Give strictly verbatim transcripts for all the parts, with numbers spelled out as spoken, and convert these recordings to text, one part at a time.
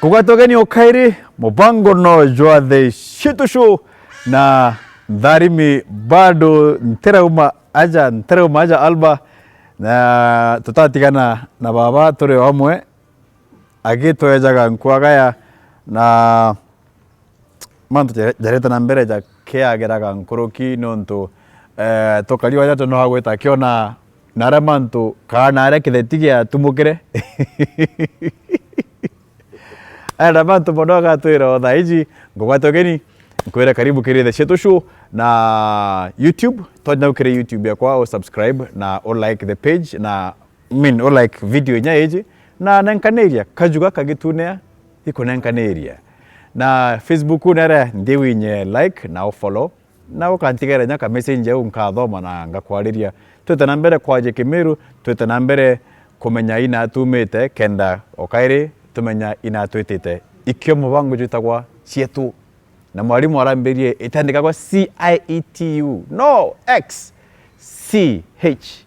Kugwatwa ugeni o kairi, mubango no jwa The Shitu Show, na ntharimi bado ntirauma aja, ntirauma aja Alba, na tutatigana na baba turi o amwe, agitwejaga nkwagaya na mantu ja-, jarete na mbere jakiagiraga nkuruki, nontu, eh, tukari wa jatu no agwita akiona naria mantu, kana naria kitheti giatumukire. Aya na mantu mono agatwira o thaa iji, ngugwate ugeni, nkwire karibu kiri The Shitu Show na YouTube, tonya ukire YouTube yakwa, u subscribe na u like the page, na, I mean, u like video inya iji, na nenkaniria, kajuga kagitunea, ikunenkaniria. Na Facebook nere ndi winye like na u follow, na ukantigera inya ka message au nkathoma na ngakwariria. Twite na mbere kwaria Kimiru, twite na mbere kumenya ina tumite, kenda o kairi tumenya ina twitite. Ikio mubango jwitagwa Cietu. Na mwarimu arambirie itandikagwa C I E T U. No, X. C H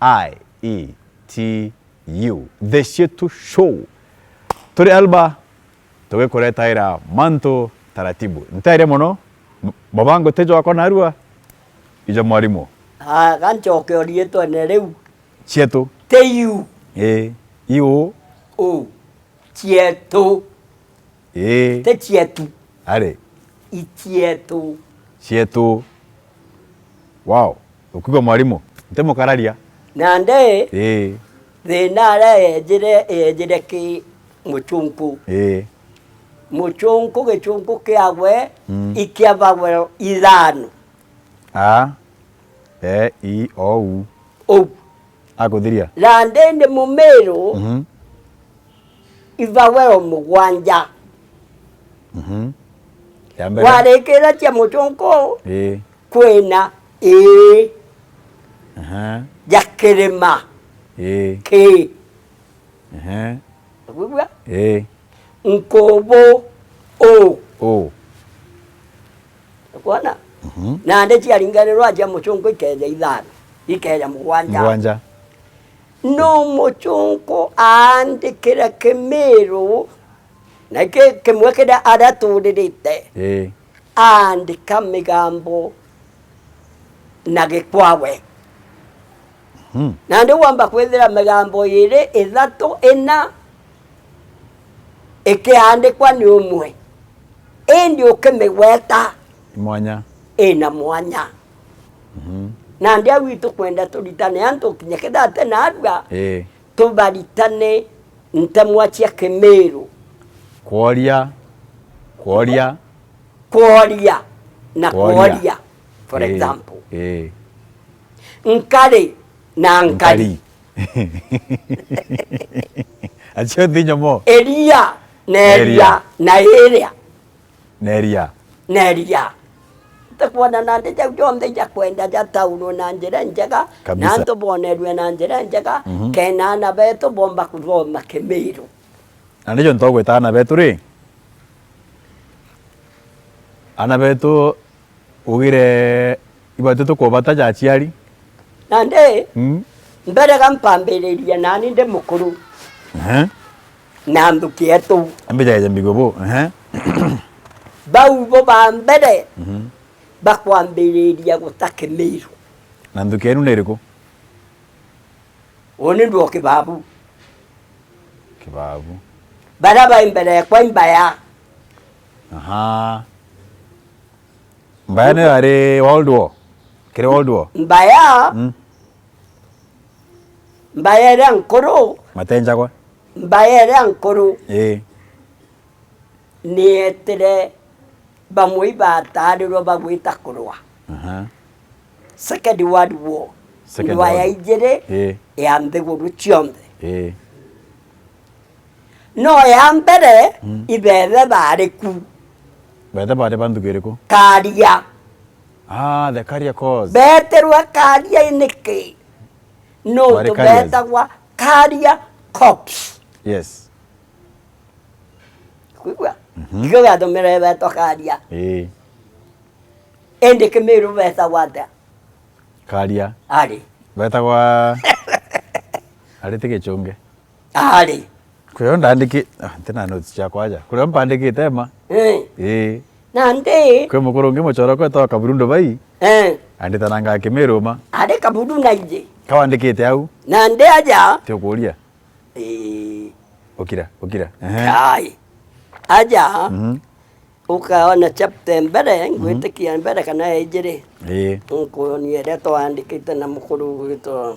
I E T U. The Shitu Show. Turi Alba, tugikuretaira mantu taratibu. Ntaire mono, m-, mubango ti jwakwa narua, ijo mwarimu. Ah, gancoke uriitwene riu. Cietu. Ti U. Ii, iu. U. Cietu. Ii. Ti cietu. Ari. I cietu. Cietu. Wow. Ukiuga mwarimu, nti mukararia. Nandi, ii, thina aria ejire, ejire ki mucunku. Ii. Mucunku, gicunku kiagwe, mm, ikia vowel ithano. A, E, I, O, U. U. Akuthiria. Nandi ni Mumiru, mhm, i vowel mugwanja. Mhm. Ya mbere. Warikira cia mucunku, ii, kwina ii. Aha. Ja kirima. Ii. Ki. Aha. Wigua? Ii. Nkubu u. U. Ukwona? Mhm. Nandi ciaringanirwa cia mucunku ikeja ithano, ikeja mugwanja. Mugwanja. No mucunku aandikire Kimiru, na ki-, kimwe kiria aria turirite, ii, aandika migambo na gikwawe. Mhm. Nandi wamba kwithira migambo iiri, ithatu, ina ikiandikwa ni umwe, indi ukimigweta, i mwanya, ina mwanya. Mhm. Nandi au itukwenda turitane antu kinya kethira ti narua, ii, tubaritane ntemwa cia Kimiru. Kworia, kworia. Kworia na kworia. Kworia. For, ii, example. Ii. Nkari na nkari. Nkari. Acio nthi nyomo. Iria na iria. Iria. Na iria. Na iria. Na iria. Tukwona nandi jau jonthe ijakwenda jataurwe na njira njega, kabisa, na antu bonerue na njira njega, mhm, kena ana betu bomba kuthoma Kimiru. Na nijo ntogwita ana betu ri, ana betu ugire ibatu tukubata ja aciari. Nandi, mm, mbere ga mpambiririe nani ndi mukuru. Ehe. Na nthuki etu. Ambijaeja mbigo bu. Ehe. Bau bo ba mbere, mhm, bakwambiriria guta Kimiru. Na nthuki enu ni iriku? Uni nduo Kibabu. Kibabu. Baria bai mbere yakwa i Mbaya. Aha. Mbaya niyo yari World War? Kiri World War? Mbaya, mm, Mbaya iria nkuru. Matenjagwa? Mbaya iria nkuru. Ii. Nietire bamwe ibataarirwe bagwita kurwa. Aha. Second World War. Second Ndwaya World War. Ijiri, ii, ya nthiguru cionthe. Ii. No ya mbere, mm, ibethe baari ku. Bethe baari ba nthuki iriku? Karia. Ah, the Karia Corps. Betirwe Karia niki? Nontu betagwa Karia Corps. Yes. Kwigua? Mhm. Ikio giatumire betwa Karia. Ii. Indi Kimiru betagwa atia? Karia. Ari. Betagwa ari ti Gichungi. Ari. Kwio ndandiki-, ah, ntina notes ciakwa aja. Kuria mpandikite ma? Eh. Ii. Nandi? Kwi mukuru ungi muchoro kwetwa Kaburundu bai. Eh. Anditananga akimiruma. Ari Kaburundu na ingi. Kawandikite au? Nandi aja? Ti ukuria. Ii. Ukira, ukira. Ehe. Ai. Aja. Mhm. Ukaona chapter mbere, mhm, ngwitikia mbere kana ya ijiri. Ii. Nkuonia iria twandikite na mukuru gwitwa.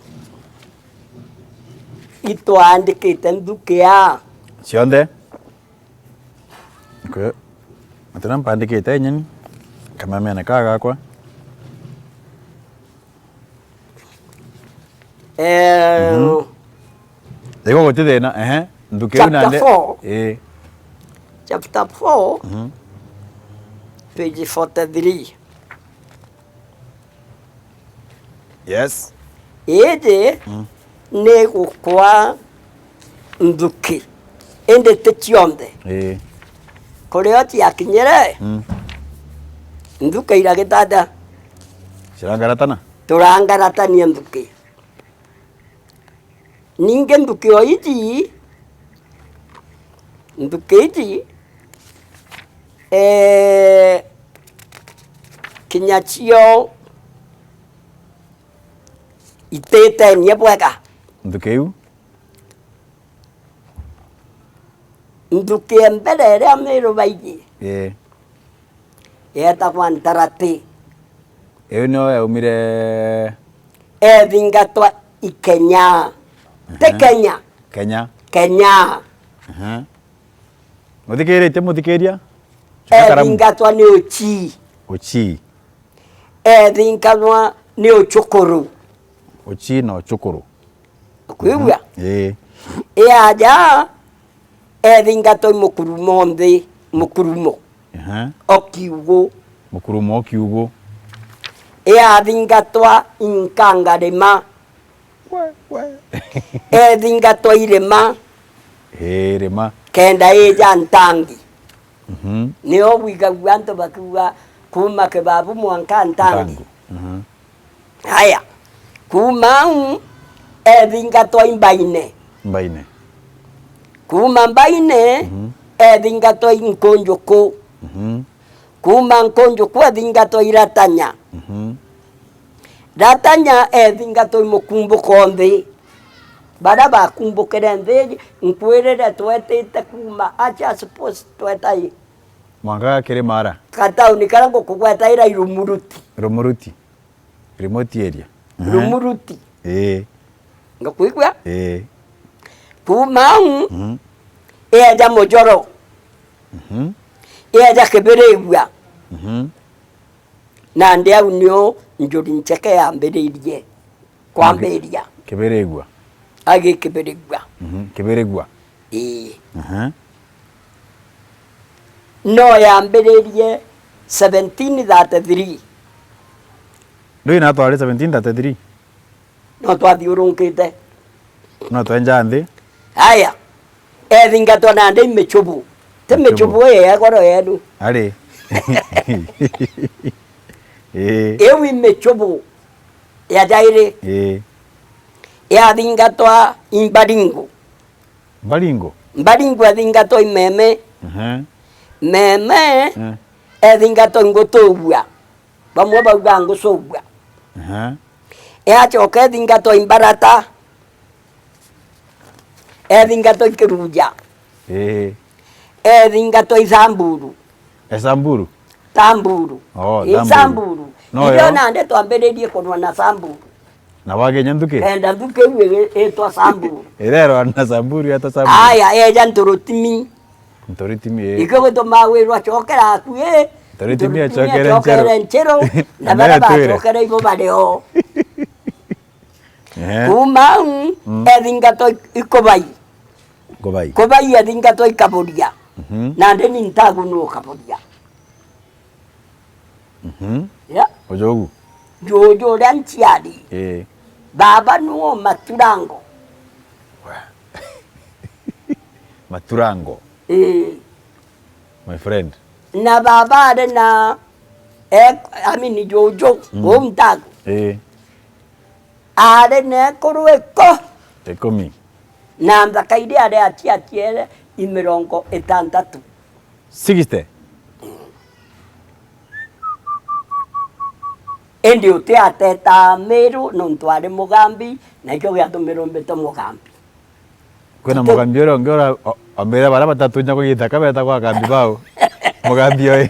Itwandikite nthuki ya. Cionthe. Kwi-, atina mpandikite nyeni. Kamamene kaa gakwa. Eh, mhm. Igo guti thina, ehe. Nthuki iu chapter nande. Four. Ii. Chapter four, mhm, page forty-three. Yes. Iji, mm, ni gukwa nthuki, indi ti cionthe. Ii. Kurio ciakinyire, mm, nthuki iragitata. Cirangaratana? Turangaratania nthuki. Ningi nthuki o iji, nthuki iji, eh, kinya cio ititenie bwega. Nthuki iu? Nthuki ya mbere iria Miru baiji, ii, yeetagwa Ntarati. Iu nio yaumire? Ethingatwa i Kenya. Ti, aha, Kenya. Kenya. Kenya. Aha. Muthikiritie, muthikiria? Chuka karamu. Ethingatwa ni Uchii. Uchii. Ethingatwa ni Uchukuru. Uchii na Uchukuru. Kwigua? Mhm. Ii. Yaja, ethingatwa i Mukurumo nthi, Mukurumo. Aha. O kiugu. Mukurumo o kiugu. Yathingatwa i Nkangarima. We, we. Ethingatwa irima. Ii, rima. Kenda ija Ntangi. Mhm. Nio bwigagua antu bakiuga, kuuma Kibabu mwanka Ntangi. Ntangi. Mhm. Aya. Kuuma au, ethingatwa i Mbaine. Mbaine. Kuuma Mbaine, mhm, ethingatwa i Nkunjuku. Mhm. Kuuma Nkunjuku ethingatwa i Ratanya. Mhm. Ratanya ethingatwa i Mukumbuko nthi. Baria bakumbukire nthi, nkwirire twetite kuuma acha suppose tweta i. Mwanka ga Kirimara. Katauni karia ngukugwetaira i Rumuruti. Rumuruti. Remote area. Aha. Rumuruti. Ii. Ngakwigua? Ii. Kuuma au, mhm, eeja Mujoro. Mhm. Eeja Kibirigua. Mhm. Nandi au nio Njuri Ncheke yambiririe. Kwambiria. Kibirigua. Agi Kibirigua. Mhm. Kibirigua. Ii. Aha. No yambiririe seventeen thirty-three. Ndui na twari seventeen thirty-three? No twathiurunkite. No twenja nthi. Aya. Ethingatwa nandi i Michubu. Ti Michubu. Michubu ii ya goro yenu. Ari. Ii. Iu i Michubu ya jairi. Ii. Yathingatwa i Mbaringu. Mbaringu? Mbaringu ethingatwa i Meme. Ehe. Meme, eh, ethingatwa i Ngutugua. Bamwe bauga Ngucugua. Ehe. Eacoka ethingatwa i Mbarata. Ethingatwa i Kiruja. Ii. Ethingatwa i Samburu. E Samburu? Samburu. Oh, ii, Samburu. Samburu. No, irio yo nandi twambiririe kunwa na Samburu. Na waginya nthuki? Enda nthuki iu igi-, itwa Samburu. Irerwa na Samburu, yetwa Samburu. Aya, eja Nturutimi. Nturutimi, ii. Ikio gitumaa wirwa cokera aku, ii. Nturutimi acokere Nchiru. Nchiru, na baria bacokere ibo bari o. Ehe. Kuuma au, mm, ethingatwa i-, i Kubai. Kubai. Kubai ethingatwa i Kaburia. Mhm. Nandi ni ntagu nu Kaburia. Mhm. Ya. Ujugu. Juju uria nciari. Ii. Baba nuo Maturango. Maturango. Ii. My friend. Na baba ari na, eh, I mean, juju, mm, u ntagu. Ii. Ari na ekuru iko. Ikumi. Na nthaka iria aria aciaciere i mirongo itantatu. Sixty? Indi uti atetaa Miru nontu ari mugambi, na ikio giatumi rumbite mugambi. Kwina mugambi uria ungi ura-, o-, ombire baria batatu inya kwa githaka betagwa agambi bau. Mugambi oi.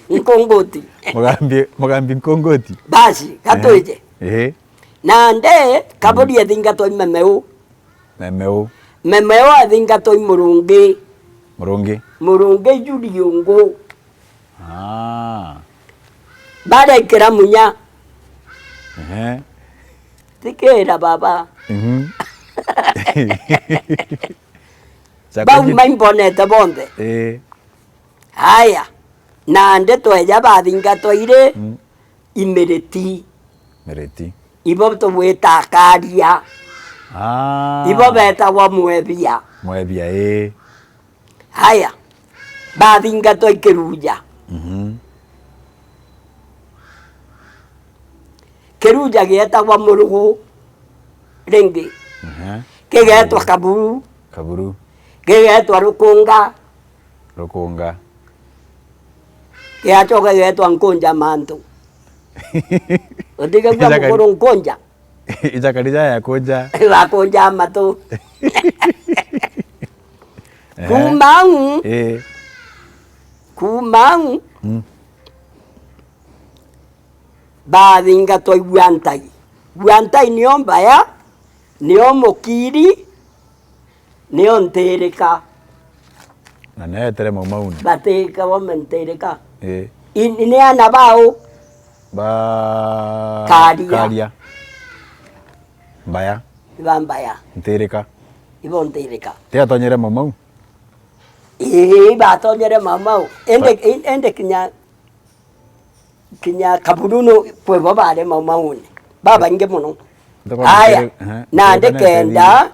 Nkunguti. Mugambi, mugambi nkunguti. Basi, gatwije. Ehe. Nandi, kaburi ethingatwa i Memeu. Memeu. Memeu ethingatwa i Murungi. Murungi. Murungi Juriungu. Ah. Baria ikira munya. Ehe. Tikira baba. Mhm. Bau maimbonete bonthe. Ii. Aya. Nandi tweja bathingatwa iri. Mm. Imiriti. Miriti. Ibo tugwita Akaria. Ah. Ibo betagwa Mwebia. Mwebia, ii. Haya. Bathingatwa i Kiruja. Mhm. Kiruja gietagwa Murugu ringi. Aha. Kigetwa Kaburu. Kaburu. Gigetwa Rukunga. Rukunga. Giacoka gietwa Nkunja Mantu. Utigagua mukuru Nkunja? Ijaka rija ya kunja. Wa kunja matu. Ehe. Kuuma au. Ii. Kuuma au. Mm. Bathingatwa i Gwantai. Gwantai nio Mbaya, nio Mukiri, nio Ntirika. Na nio etere Maumaune. Batikagwa me Ntirika. Ii. I-, ni ana bau? Ba Karia. Karia. Mbaya. Ba Mbaya. Ntirika. Ibo Ntirika. Ti atonyere Maumau? Ii, ibatonyere Maumau. Indi, Ba- indi kinya kinya Kaburunu kwi bo baari Maumaune. Babaingi mono. Aya, nandi kenda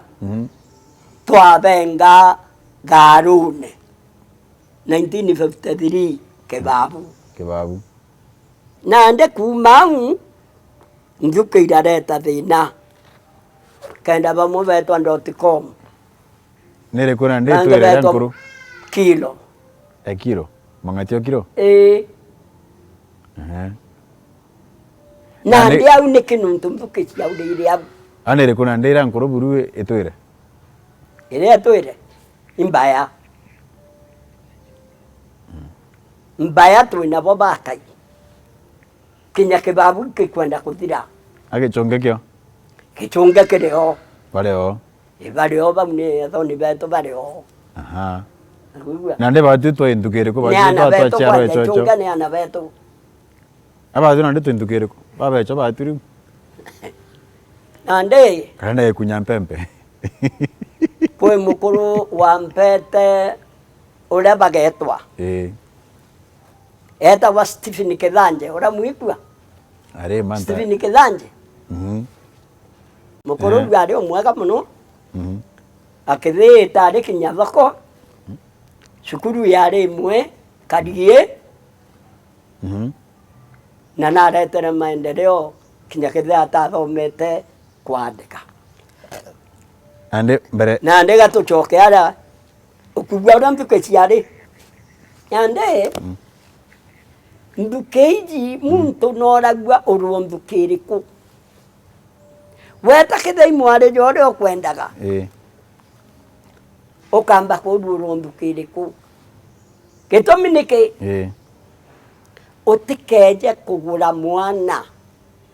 twabenga Gaarune. Nineteen fifty-three, Kibabu. Kibabu. Nandi kuuma au, nthuki irareta thina. Kenda bamwe betwa dot com. Ni iriku nandi itwire iria nkuru? Kilo. E kilo? Mang'ati o kilo? Ii. Ehe. Nandi au niki nuntu nthuki ciaurire au. A ni iriku nandi iria nkuru buru itwire? Iria itwire? I Mbaya. Mbaya twi nabo bakai. Kinya Kibabu gikwenda kuthira. A gichungi kio? Gichungi kiri o. Bari o. Ii, bari o, bau ni athoni betu bari o. Aha. Urigua? Nandi batwi twi nthuki iriku? Ni batwi ana twa, twa betu ciarwa kwanja, ichocho? Gichungi ni ana betu. A batwi nandi twi nthuki iriku? Babecho batwi riu? Nandi. Kana na gikunya mpempe? Kwi mukuru wa Mpete uria bagetwa. Ii. Etagwa Stephen Kithanje, uria mwigua? Ari manta. Stephen Kithanje. Mhm. Mukuru uyu ari umwega mono. Mhm. Akithiita ari kinya thoko. Cukuru yari imwe, Karie. Mhm. Na naretere maendeleo kinya kethira atathomete kwandika. Nandi mbere. Nandi gatucoke aria, ukugua uria nthuki ciari. Nandi, mm, nthuki iji, mm, muntu noragua urwo nthuki iriku. Weta kethira i mwari jwa uria ukwendaga. Ii. Ukamba kuurua urwo nthuki iriku? Gitumi niki? Ii. Utikeje kugura mwana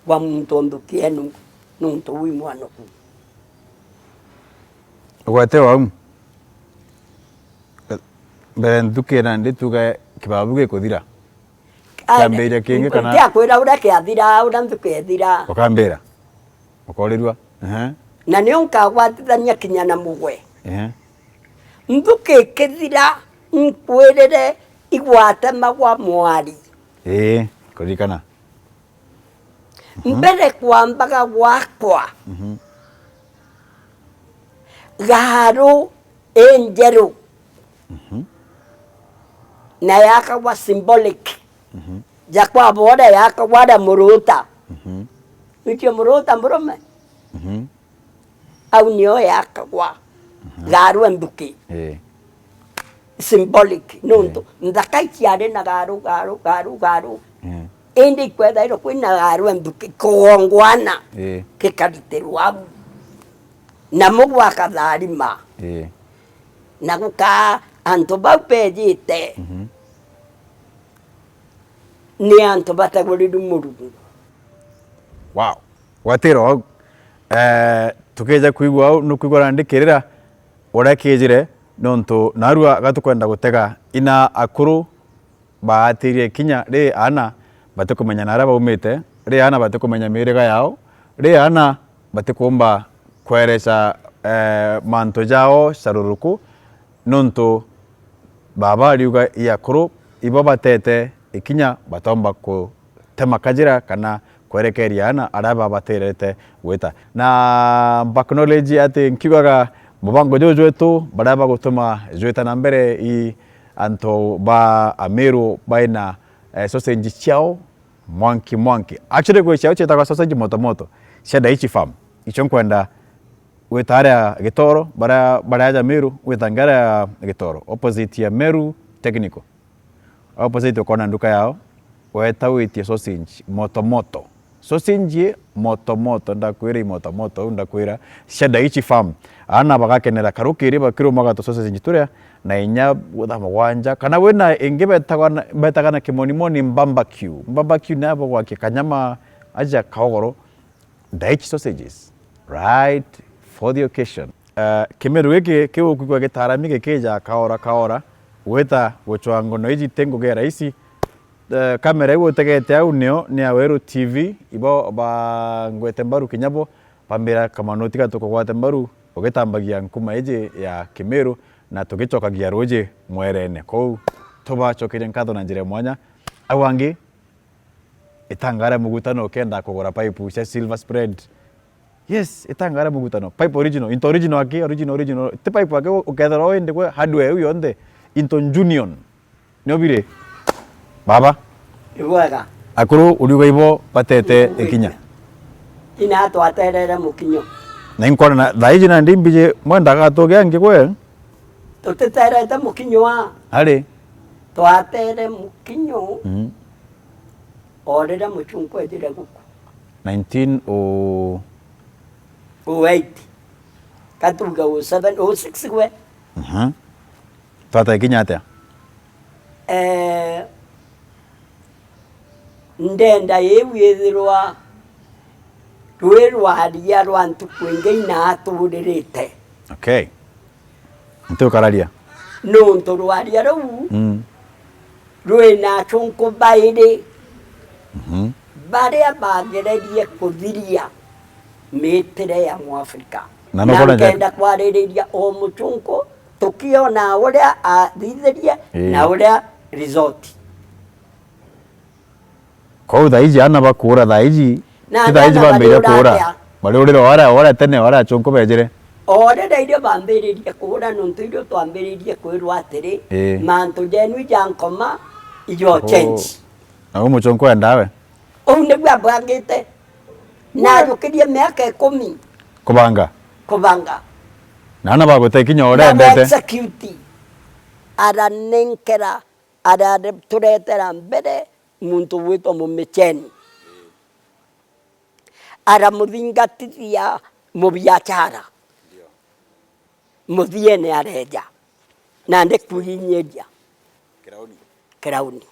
wa muntu o nthuki enu, nuntu wi mwanoku. Ugwete o au. Mbere nthuki ina ndi tuge kibabu gikuthira. Kiambiriria kingi kana? Ndiakwira uria kiathira, uria nthuki ethira. Ukambira? Ukoorirua? Ehe. Na nio nkagwatithania kinya na mugwe. Ehe. Nthuki ikithira, nkwirire igwatemagwa mwari. Ii, kuririkana. Mhm. Mbere kwambaga gwakwa, mhm, gaaru injeru, mhm, na yakagwa symbolic, mhm, ja kwa boda yakagwa aria muruta. Mhm. Wikio muruta murume. Mhm. Au nio yakagwa. Mhm. Garu a nthuki. Ii. Symbolic, nontu, ii, nthaka iciari na garu, garu, garu, garu. Ii. Indi ikwethairwa kwina garu a nthuki kugongwana, ii, gikaritirwa au. Na mugu akatharima. Ii. Na gukaa antu bau bejite, mhm, ni antu bateguriru Murungu. Wow. Gwatira au. Eh, tukija kwigua au, nukwigua nandi kirira uria kijire, nontu narua gatukwenda gutega ina akuru baatirie kinya ri aana batikumenya naria baumite, ri aana batikumenya miriga yao, ri aana batikumba kwereca, eh, mantu jao caruruku, nontu baba ariuga i akuru ibo batete ikinya batomba ku tema kajira kana kwerekeria aana aria babatirete gwita. Na mbacknowledge ati nkiugaga mubango juju jwetu, baria bagutuma jwita na mbere i antu ba Amiru baina, eh, sausage ciao mwanki mwanki. Actually, gwi ciao cietagwa sausage moto moto cia Daichi Farm. Icio nkwenda gwita aria Gitoro, baria, baria aja Meru, gwita ngaria Gitoro, opposite ya Meru Technical. Opposite ukona nduka yao, weta witie sausage moto moto. Sausage moto moto, ndakwira i moto moto, u ndakwira cia Daichi Farm. Aana bagakenera karukiri bakiruma gato sausage turia, na inya gutha mugwanja, kana wina ingi betagwa na, betaga na kimonimoni barbecue. Barbecue ni abo gwakia kanyama aja kaogoro, Daichi sausages, right for the occasion. Eh, Kimeru giki kigukwigua gitarami gikija kaora kaora, gwita gucwa ngono iji ti ngugi ya raisi. Eh, kamera iu utegete au nio ni ya Weru T V, ibo bangwete mbaru kinya bo, bambira, "Kamano, tiga tukugwate mbaru ugitambagia nkuma iji ya Kimeru na tugicokagia ruji mwerene." Kou tubacokerie nkatho na njira ya mwanya. Au angi, itanga ria mugutano ukenda kugura pipe cia Silver Spread. Yes, itanga ria mugutano. Pipe original, into original aki, original, original. Ti pipe aki u-, ukethirwa windi gwe hardware iu yonthe, into Union. Nio biri. Baba. Ibwega. Akuru uriuga ibo batete ikinya. Ina twaterere mukinyo. Na inkona na thaa iji nandi mbiji mwendaga tuge angi gwe. Tutiterete mukinyo a. Ari. Twatere mukinyo. Mm. O riria mucunku ejire guku. Nineteen oh eight. Katuga oh seven, oh six gwe. Mhm. Twata ikinya atia? Eh, ndenda iu ithirwa rwi rwaria rwa ntuku ingi ina aturirite. Okay. Nti ukararia. Nontu rwaria ruu, mm, rwina acunku bairi, mhm, baria bagererie kuthiria mitire ya Mwafrika. Na na nukona ja- nkenda kwaririria o mucunku, tukiona uria athithirie, ii, na uria result. Kou thaa iji aana bakuura thaa iji, na ti thaa iji aana bambire bariura kuura. Atia? Bariurire o aria, o aria tene, o aria acunku bejire. O riria irio bambiririe kuura, nontu irio twambiririe kwirwa atiri, ii, mantu jenu ija nkoma, ijo, oh, change. Na u mucunku endaa we? Uu niguo abangite. We. Najukirie miaka ikumi. Kubanga? Kubanga. Na aana bagwita ikinya o uria endete? Execute. Aranenkera, araturetera mbere muntu witwa Mumicheni. Aramuthingatithia mubiachara. Muthiene areja. Nandi kuinyiria. Kirauni. Kirauni.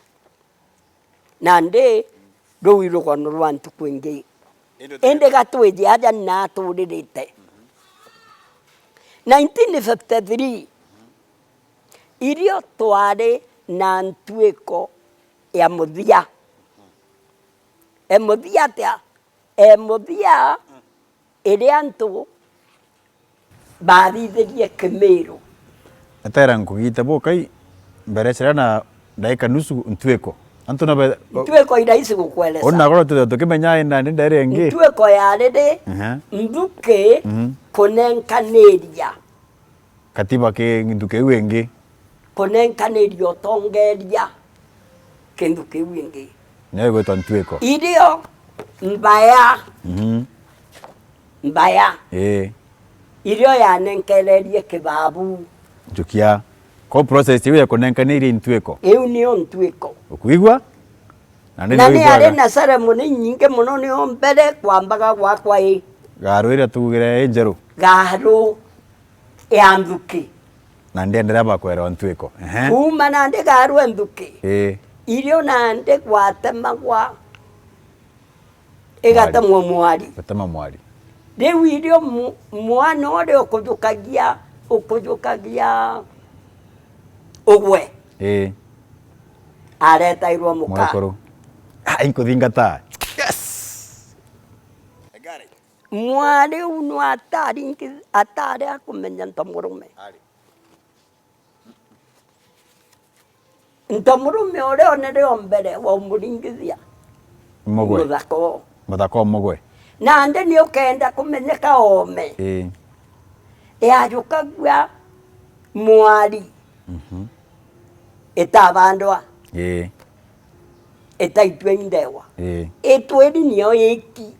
Nandi ruu i rugono rwa ntuku ingi. Indi gatwiji aja na aturirite. Nineteen fifty-three, irio twari na ntuiko ya muthia. E muthia atia? E muthia iria antu baathithirie Kimiru. Etera nkugite bukai mbere ciria na ndaika nusu ntuiko. Antu na be-, ntuiko irahisi gukueleza. Ona korwo tu-, tukimenya ina ni ndere ingi. Ntuiko ya riri, ehe, nthuki, mhm, kunenkaniria. Katiba ki nthuki iu ingi. Kunenkaniria utongeria kintu kiu ingi. Niyo igwitwa ntuiko. Irio mbaya. Mhm. Mbaya. Ii. Irio yanenkererie kibabu. Njukia. Ko process iu ya kunenkania irio intwiko. Iu nio ntwiko. Ukwigua? Na ni Na ni ari uiguaga. na ceremony nyingi muno, nio mbere kwambaga gwakwa i. Garu iria tugugire i njeru. Garu ya nthuki. Na ndienderea bakwerewa ntwiko. Ehe. Kuuma nandi garu e nthuki. Ii. Irio nandi gwatemagwa igatemwa mwari. Gatema mwari. Riu irio mu- mwana uria ukujukagia ukujukagia ugwe Ii. Aretairwa muka. Mwekuru. Ah, inkuthingata. Yes. Mwari u no atari nki- atari akumenya nto murume. Ari. Nto murume uria onere o mbere wa umuringithia. Mugwe. Muthaka o. Muthaka o mugwe. Nandi ni ukenda kumenyeka ome. Ii. Yajukagua mwari. Mhm. Itabandwa. Ii. Itaitwe indewa. Ii. Itwiri nio iki.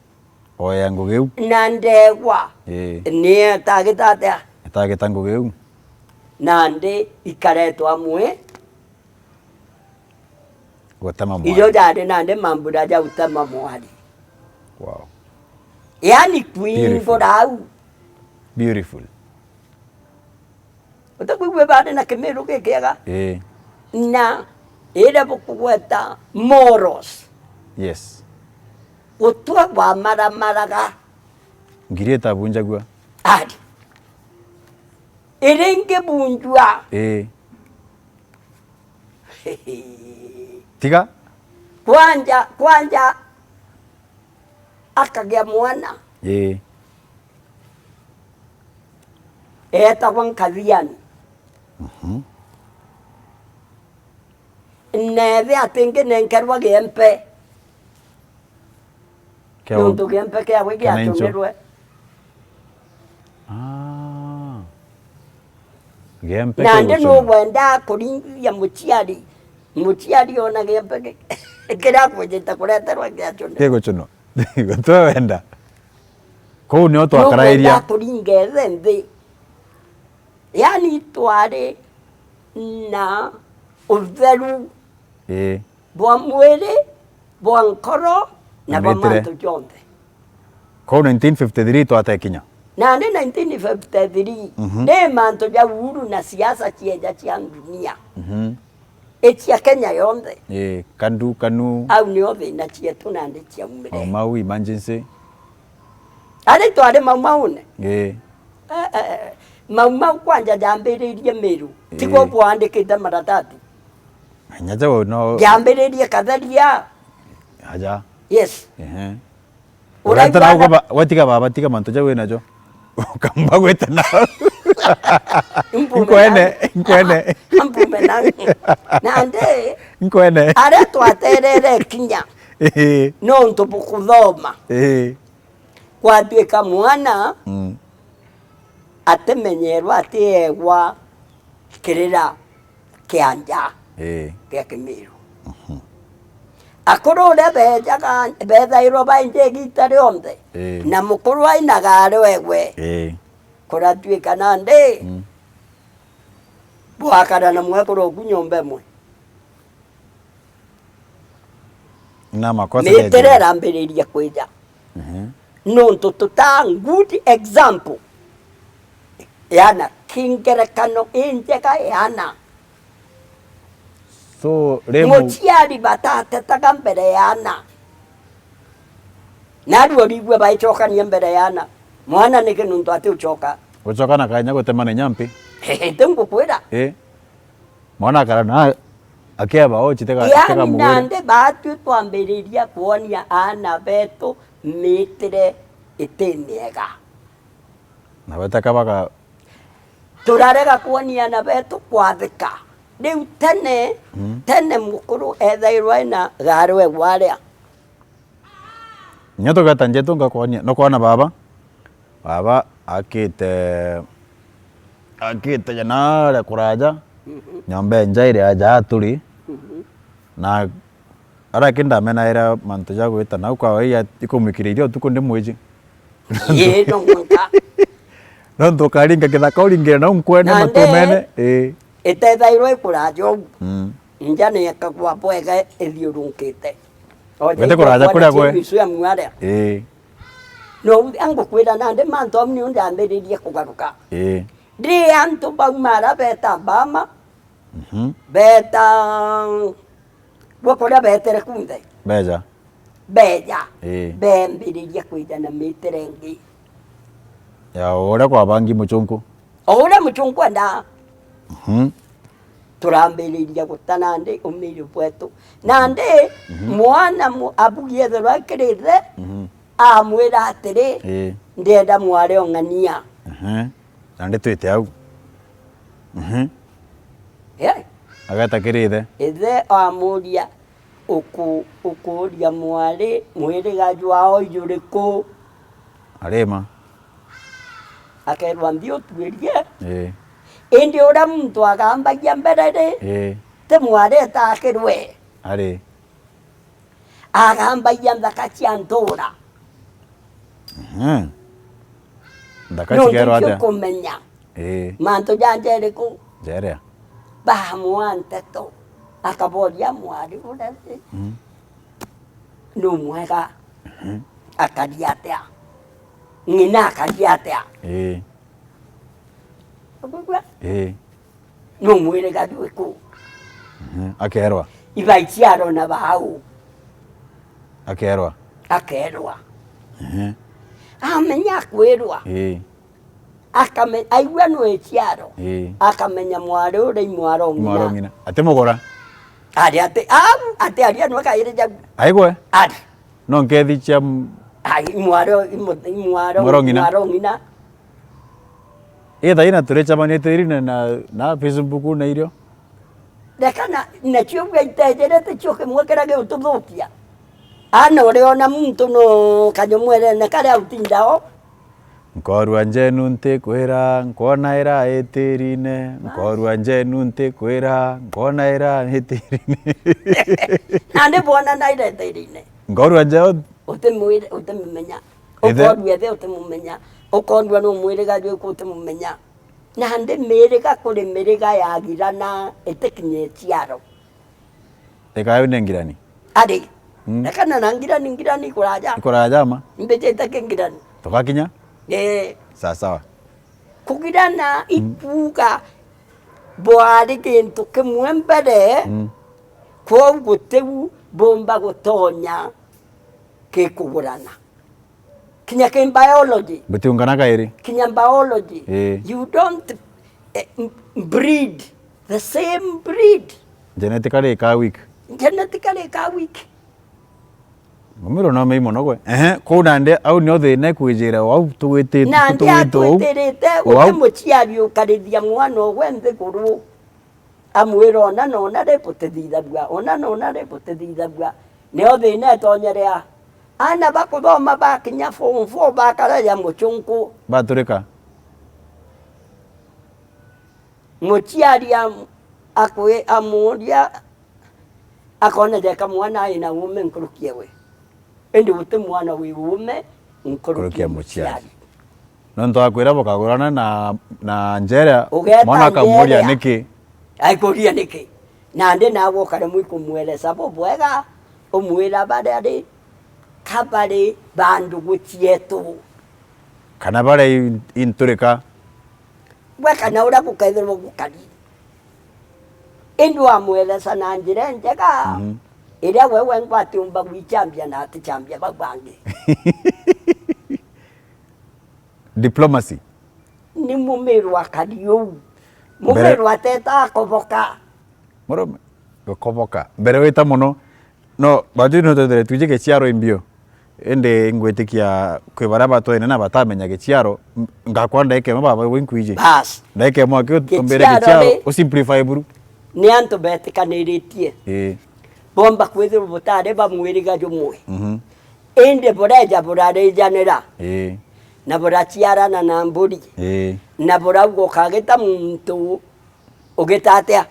Oya ngugi iu. Na ndegwa. Ii. Ni etagita atia? Etagita ngugi iu. Nandi ikaretwa amwe. Gutema mwari. Ijo jari nandi mambura ja gutema mwari. Wow. Yani kuingura au. Beautiful. Utakwigua bari na kimiru gikiega? Ii. Na iria bukugweta morals. Yes. Gutua bwamaramaraga. Ngiri itabunjagua. Ari. Iringi bunjua. Ii. Tiga. Kwanja, kwanja akagia mwana. Ii. Eetagwa Nkathiani. Mhm. Neethe atinginenkerwa giempe. Nontu giempe kiawe giatunirwe. Ah. Giempe. Nandi nugwendaa kuringithia muciari. Muciari ona giempe ki- kiria akwijite kureterwa giacunirwe. Gigucunwa. Gutwe wenda. Kuu nio twakarairia. Nugwendaa kuringa ethe nthi. Yani twari na utheru. Ii. Bwa mwiri, bwa nkoro, na bwa mantu jonthe. Kou nineteen fifty three twatekinya. Nandi nineteen fifty three, mhm, ni mantu ja uhuru na siasa cieja cia ndunia. Mhm. Icia Kenya yonthe. Ii, kandu, kanu. Au nio thina cietu nandi ciaumire. Mau Mau emergency. Ari twari Mau Maune. Ii. Eh, eh, eh. Mau Mau kwanja jambiririe Miru. Ii. Tigo bwandikite maratati. Nyaja we no. Jambiririe Katheria. Aja. Yes. Ehe. Uraigua Ureta na na ugoba-, wetiga baba, tiga mantu jau winajo. Ukamba gweta na. Inkwene, inkwene. Mpume na. Nandi. Inkwene. Aria twaterere kinya. Ehe. Nontu bukuthoma. Ehe. Gwatuika mwana, mm, atimenyerwa, atieegwa kirira kia nja, ii, gia Kimiru. Mhm. Akuru uria beejaga, beethairwa baingi igiita rionthe, ii, na mukuru ainaga arwegwe, ii, kuratuika nandi, mm, bwakara na mwekuru oku nyomba imwe. Na makosa mitire meeja. Irambiriria kwija. Mhm. Nontu tutaa good example. Yana kingerekano injega yana. So, riu muciari batatetaga mbere yana. Narua urigua baicokania mbere yana. Mwana niki nontu ati ucoka? Ucoka na kanya gutemana inya mpi? Ti ngukwira. Ii. Mwana akara na akieba o chitega, yani, chitega mugwire. Nandi batwi twambiriria kwonia aana betu mitire iti miega. Na betaka baka- Turarega kwonia aana betu kwathika. Riu tene, mm, tene mukuru ethairwa ena garwe gwaria. Inya tugeta njetu ngakwonia, nukwona baba? Baba akite, akite ja naria kuraja, mhm, nyomba enja iri aja aturi, mhm, na aria ki ndamenaira mantu ja gwita nau kwa wai ikumwikira iria utuku ndi mwiji. Ii, no mwanka. Nontu ukaringa kithaka uringire nau nkwene. Nandi matumene, ii. Itethairwa ikuraja uu. Mm. Nja ni ikagwa bwega ithiurunkite. Wete kuraja kuria gwe. Isu ya mwaria. Ii. No, angukwira nandi mantu amu niu ndambiririe kugaruka. Ii. Ndi antu bauma ara beta Bama, mhm, beta gwa kuria betere kunthe. Beja. Beja. Ii. Bembiririe kwija na mitire ingi. Ya uria kwabangi muchunku. O uria muchunku endaa. Mhm. Turambiriria guta nandi umiri bwetu. Nandi, mhm, mwana mu-, abugi ethirwa akiri ithe, mhm, amwira atiri, ii, ndienda mwari ong'ania. Ehe. Nandi twite au. Mhm. Eh. Ageta kiri ithe. Ithe amuria, "Uku-, ukuuria mwari, mwiriga jwao juriku?" Arima. Akerwa, "Nthi utuirie." Ii. Indi uria muntu agambagia mbere ri, ii, ti mwari etakirwe. Ari. Agambagia nthaka cia ntuura. Mhm. Nthaka cikerwa atia? Nontu ciukumenya. Ii. Mantu ja nja iriku? Jeria. Bamwa nteto. Akaboria mwari uria ri, mm, nu mwega. Mhm. Akari atia? Ng'ina akari atia? Ii. Ukwigua? Ii. Nu mwiriga jwiku? Mhm. Akerwa. Iba iciaro na bau? Akerwa. Akerwa. Ehe. Amenya akwirwa. Ii. Akame-, aigua nu iciaro. Ii. Akamenya mwari uria imwaro ng'ina. Imwaro ng'ina. Ati mugora? Ari ati, au, ati aria nu akairi jau. Aigwe? Ari. No nkethi cia m-, ai, imwaro, imo-, imwaro, imwaro ng'ina. Imwaro ng'ina. Ithaina turicemania tirine na, na Facebook na irio. Reka na, nacio bia itejerete cio kimwe kiria giututhukia. Ana uriona muntu no kanyomwerene karia utindao. Nkorua njenu ntikwira, nkwona ira itirine. Nkorua njenu ntikwira, nkwona ira itirine. Nandi bwona na ira itirine. Nkorua njenu. Utimwire, utimumenya. Ithe? Ukorua ithe utimumenya. Ukorua nu mwiriga jwiku utimumenya. Nandi miriga kuri miriga yagirana itikinya iciaro. Ikayo ni ngirani. Ari. Mm. Rekana na ngirani, ngirani ikuraja. Ikuraja ma? Mbijite ki ngirani. Tugakinya? Ee. Sawa sawa. Kugirana, mm, ikuuga bwari gintu kimwe mbere, mm, kwou gutiu bumba gutonya gikugurana. Kinya ki biology. Butiungana kairi. Kinya biology. Ii. You don't, eh, m-, breed the same breed. Genetically ika weak. Genetically ika weak. Mumiro no mei mono gwe. Ehe, kuu nandi au nio thina ikwijira au tugwitite. Nandi tugwite uu. Atwitirite, uti muciari ukarithia mwana ugwe nthiguru. Amwira, "Ona nona ri butithithagua, ona nona ri butithithagua." Nio thina itonyere a. Ana bakuthoma bakinya form four bakara ja mucunku. Baturika. Muciari am-, akwi-, amuria, akona jeka mwana aina uume nkuruki ewe. Indi guti mwana wi uume nkuruki ya muciari. Nontu akwira bukagurana na, na njeria, ugeta mwana akamuria njeria, niki? Aikuria niki? Nandi nawe ukaremwa ikumwelesa bubwega, umwira baria ri, ka bari bandu gucietu. Kana baria i-, inturika. Gwe kana uria gukethirwa gukari. Indi wamwelesa na njira injega, mhm, iria we wengwa atiumba gwicambia na aticambia bau bangi. Diplomacy. Ni mumiru akari uu. Mbere mumiru ateta akoboka. Murume, gukoboka. Mbere wita mono, no, batu no twethere twiji giciaro imbio. Indi ngwitikia kwi baria batwene na batamenya giciaro, m-, ngakwa ndaika imwe baba wi nkwiji. Bas. Ndaika imwe aki utumbire giciaro, giciaro ri, u simplify buru. Ni antu betikaniritie. Ii. Bomba kwithirwa butari ba mwiriga jumwe. Mhm. Indi bureja burarijanira. Ii. Na buraciarana na mburi. Ii. Na burauga ukagita muntu ugita atia?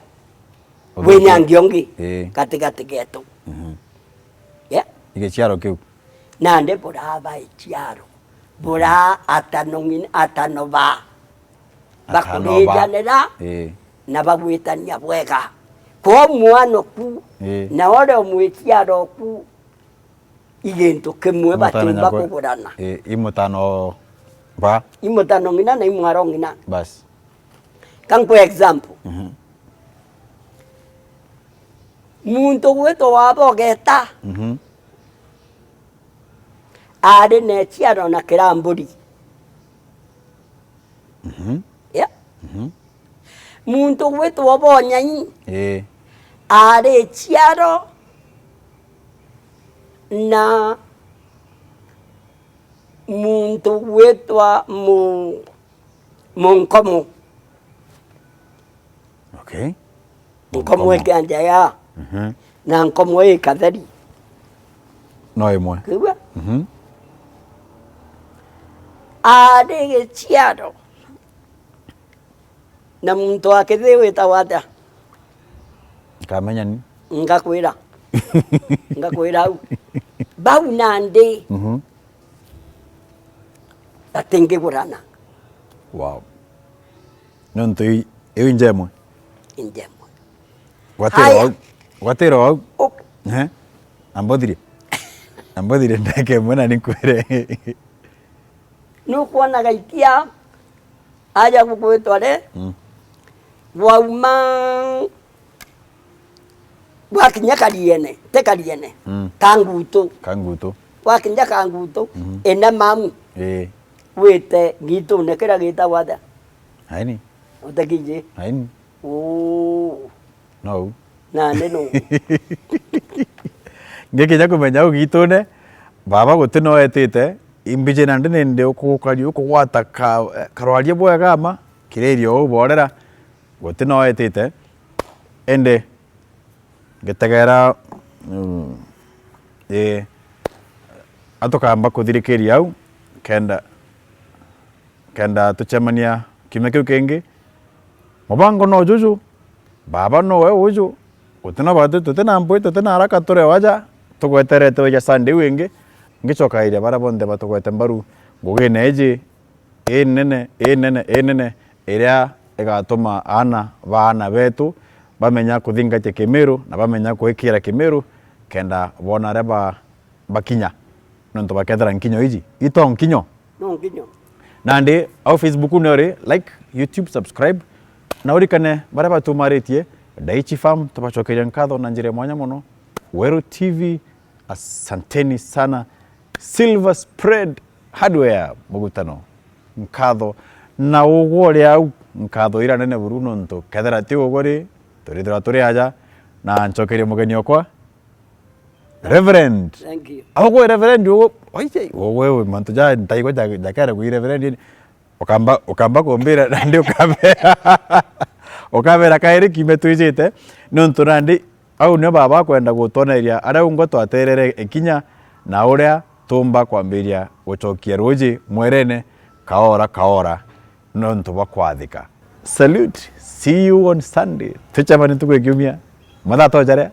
Wi nyangi ungi, ii, gatigati getu. Mhm. Yeah? Igiciaro kiu. Nandi buraba iciaro. Bura atano ng'ina, atano ba. Akana oba. Bakurijanira, ii, na bagwitania bwega. Kwou mwana oku, ii, na uria umwiciara oku, i gintu kimwe, mutana batiumba nyakwe kugurana. Ii, i mutana o ba? I mutana o ng'ina na i mwara o ng'ina. Bas. Ka nkwe example. Mhm. Muntu gwitwa Wabogeta, mhm, aari na eciara na Kiramburi. Mhm. Yeah. Mhm. Muntu gwitwa Bonyai, ii, aari ciaro na muntu gwitwa Mu-, Munkomo. Okay. Nkomo. Nkomo ikianja ya. Mhm. Na nkomo i katheri. No imwe. Kwigua? Mhm. Aari giciaro. Na muntu wa kithi witagwa atia? Nkamenya ni. Ngakwira. Ngakwira au. Bau nandi. Mhm. Batingigurana. Wow. Nontu iu, iu injemwe. Injemwe. Gwatira. Haya. Au. Gwatira au. Ok. Eh? Ambothirie. Ambothirie ndeke mwe na ninkwire. Nukwona Gaikia aja gugwitwa ri? Mm. Wauma, gwakinya Kariene, ti Kariene, mm, Kangutu. Kangutu. Gwakinya Kangutu, mhm, ene mamu. Ii. Wite gitune kiria gitagwa atia? Aini. Utekiji? Aini. Uu. No u. Nandi no. Ngikinya kumenya u gitune, baba guti no etite, imbiji nandi nindi ukugukari-, ukugwata ka-, karwaria bwega ma, kiriria uu borera, guti no etite, indi ngitegera, mm, ii, atukamba kuthirikiria au, kenda, kenda tucemania kiumia kiu kingi. Mubango no juju, baba nowe uju, guti na batu, tuti na mpwi, tuti na haraka, turi o aja, tugweterete wija Sunday iu ingi, ngicokairia baria bonthe batugwete mbaru ngugine iji inene, inene, inene, iria igatuma aana ba aana betu bamenya kuthingatia Kimiru na bamenya gwikira Kimiru, kenda boona aria ba-, bakinya, nontu bakethira nkinyo iji ito nkinyo. No nkinyo. Nandi au Facebook ni uri, like, YouTube, subscribe, na urikane baria batumaritie Daichi Farm, tubacokeria nkatho na njira ya mwanya mono. Weru T V, asanteni sana. Silver Spread Hardware, Mugutano, nkatho. Na ugwe uri au, nkatho ira nene buru, nontu kethira ti ugwe ri, turithirwa turi aja, na ncokerie mugeni okwa, Reverend. Thank you. Augwe Reverend, ugwe, oije, ugwe, mantu ja ntaigwa ja, ja kere gwi Reverend, ukamba, ukamba kumbira, nandi ukambira, ukambira kairi kiumia twijite, nontu nandi au nio baba akwenda gutwoneria aria ungwe twaterere ikinya, na uria tumba kwambiria gucokia ruuji mwerene kaora kaora. Nontu bwa kwathika. Salute. See you on Sunday. Tucemanie ntuku ya kiumia. Mathaa to jaria?